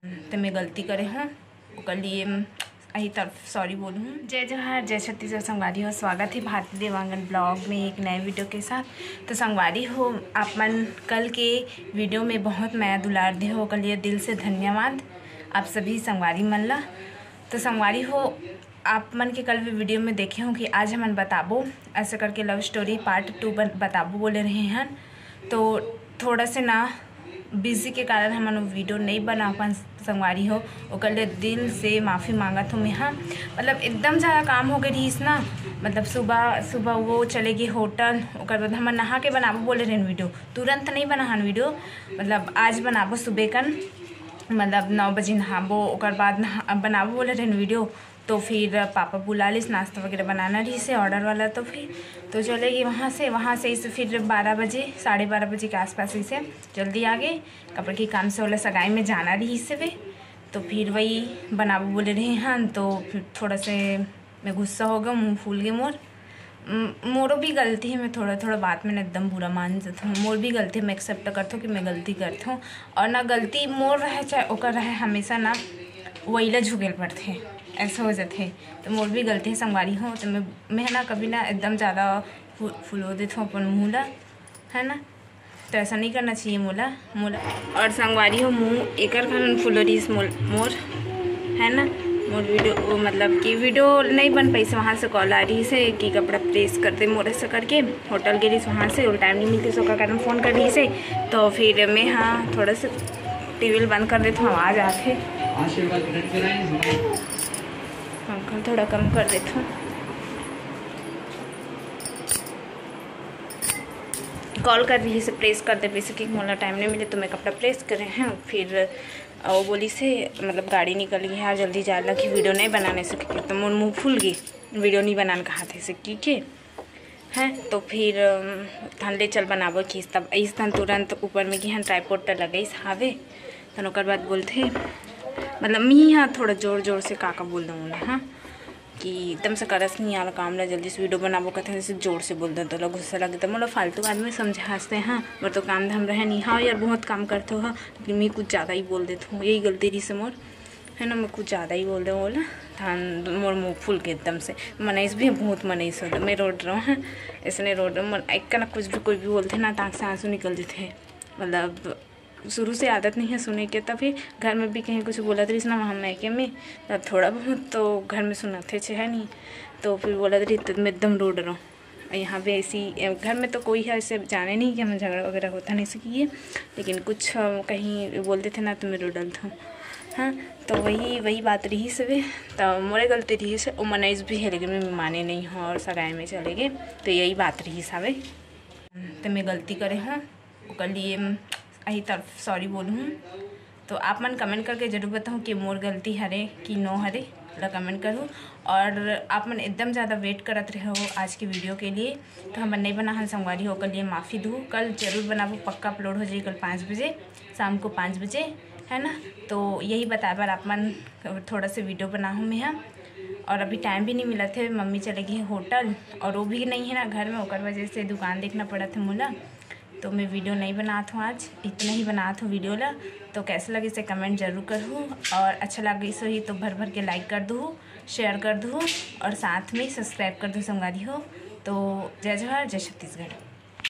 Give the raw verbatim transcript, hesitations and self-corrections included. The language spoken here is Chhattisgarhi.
तो मैं गलती करे हूँ, ओकर लिए अही तरफ सॉरी बोलूँ। जय जोहार, जय छत्तीसगढ़ संगवारी हो, स्वागत है भारती देवांगन ब्लॉग में एक नए वीडियो के साथ। तो संगवारी हो, आप मन कल के वीडियो में बहुत मया दुलार दे हो, ओकर लिए दिल से धन्यवाद आप सभी संगवारी मन ला। तो संगवारी हो, आप मन के कल भी वीडियो में देखे हो कि आज हमन बताबो ऐसे करके लव स्टोरी पार्ट टू बन बताबो बोले रहे हन। तो थोड़ा से ना बिजी के कारण हमन वो वीडियो नहीं बना पान संगवारी हो, ओकर लिए दिल से माफ़ी मांगत हूँ मैं। हाँ, मतलब एकदम ज़्यादा काम हो गए रहीस ना, मतलब सुबह सुबह वो चले गए होटल, ओकर बाद हमन नहा के बनाबो बोले रहन वीडियो, तुरंत नहीं बनाहन वीडियो, मतलब आज बनाबो सुबह कन, मतलब नौ बजे नहाबो, ओकर बाद नहा बनाबो बोले रहन वीडियो। तो फिर पापा बुला लिस, नाश्ता वगैरह बनाना रहीस हे ऑर्डर वाला, तो फिर तो चले गए वहाँ से। वहाँ से इसे फिर बारह बजे, साढ़े बारह बजे के आसपास इसे जल्दी आ गए, काबर कि काम से ओला सगाई में जाना रहीस हे। तो फिर वही बनाबो बोले रहे हन, तो फिर थोड़ा से मैं गुस्सा हो गया, मुँह फूल गए मोर। म-, मोरो भी गलती है, मैं थोड़ा थोड़ा बात में ना एकदम बुरा मान जाता हूँ। मोर भी गलती है, मैं एक्सेप्ट करता हूँ कि मैं गलती करता हूँ, और ना गलती मोर रहे चाहे ओकर रहे, हमेशा ना वही ला झुकेल पड़ते, ऐसा हो जाते। तो मोर भी गलती है संगवारी हो, तो मैं मैं ना कभी ना एकदम ज़्यादा फु-, फुलो देता हूँ अपन मुँह ला, है ना। तो ऐसा नहीं करना चाहिए मोला मोला। और संगवारी हो, मुँह एकर कारण फुलो रहीस मोल मोर, है ना। मोर वीडियो वो मतलब कि वीडियो नहीं बन पाइस, वहाँ से कॉल आ रहीस हे कि कपड़ा प्रेस कर दे मोर ऐसा करके। होटल गे रहीस, वहाँ से टाइम नहीं मिलती, ओकर कारण फ़ोन कर रहीस हे। तो फिर मैं हाँ थोड़ा सा टीवी बंद कर देता हूँ, आवाज़ आथे। पंखा थोड़ा कम कर देता हूँ। कॉल कर रहीस हे, प्रेस कर दे, जैसे कि मोला टाइम नहीं मिले तो मैं कपड़ा प्रेस करे हैं। फिर वो बोलिस हे मतलब गाड़ी निकल गई है, जल्दी जाए लगी, वीडियो नहीं बनाने से, तो मोर मुँह फूल गई, वीडियो नहीं बनाने कहा थे से की के हैं। तो फिर अम, धन ले चल बनाबो किस तब इस धन तुरंत ऊपर में गिहन ट्राइपॉड त लगइस हावे। तन ओकर बाद बोलथे मतलब मी हाँ थोड़ा जोर जोर से का का बोल दूँ ना, हाँ कि एकदम से करस नहीं आला काम ला, जल्दी से वीडियो बनाबो कहते हैं, जैसे जोर से बोल दे तो लोग गुस्सा लगे, तो मतलब फालतू आदमी समझे हंसते हैं। मोर तो काम धाम रहे नहीं, हाँ यार बहुत काम करते हो, हाँ, लेकिन मैं कुछ ज़्यादा ही बोल देता हूँ, यही गलती रही से मोर, है ना, मैं कुछ ज़्यादा ही बोल दे बोला। धान मोर मुँह फूल के एकदम से, मनईस भी बहुत मनईस होता, मैं रोड रहा हूँ, ऐसे नहीं रोड रहा हूँ, एक ना कुछ भी कोई भी बोलते ना, ताक से आंसू निकल देते हैं। मतलब शुरू से आदत नहीं है सुने के, तभी घर में भी कहीं कुछ बोलत रहीस ना वहाँ मायके में, तब थोड़ा बहुत तो घर में सुनत हे छे, है नहीं, तो फिर बोलत रही तो मैं एकदम रो डरो। और यहाँ पे ऐसी घर में तो कोई है ऐसे जाने नहीं कि हम झगड़ा वगैरह होता नहीं सीखिए, लेकिन कुछ अ, कहीं बोल देते ना तो मैं रो डलता हूँ। हाँ, तो वही वही बात रही सवे, तो मोरे गलती रही से वो मनईस भी है, लेकिन मैं माने नहीं हूँ और सगाई में चले गए, तो यही बात रही सावे। तो मैं गलती करे हूँ, ओकर लिए अही तरफ सॉरी बोलूँ। तो आप मन कमेंट करके जरूर बताओ कि मोर गलती हरे कि नो हरे, पूरा कमेंट करूँ। और आप मन एकदम ज़्यादा वेट करत रहे हो आज की वीडियो के लिए, तो हमन नहीं बना हन संगवारी हो, ओकर लिए माफ़ी दू। कल जरूर बनाबो, पक्का अपलोड हो जाए कल पाँच बजे, शाम को पाँच बजे, है ना। तो यही बताए बर आप मन थोड़ा से वीडियो बनाहूँ मैं, हाँ। और अभी टाइम भी नहीं मिला थे, मम्मी चले गई होटल और वो भी नहीं है ना घर में, ओकर वजह से दुकान देखना पड़ा था मोला। तो मैं वीडियो नहीं बनात हूँ आज, इतना ही बनात हूँ वीडियो ला। तो कैसे लगे से कमेंट जरूर करहू, और अच्छा लगे सो ही तो भर भर के लाइक कर दू, शेयर कर दू, और साथ में सब्सक्राइब कर दू संगवारी हो। तो जय जोहार, जय छत्तीसगढ़।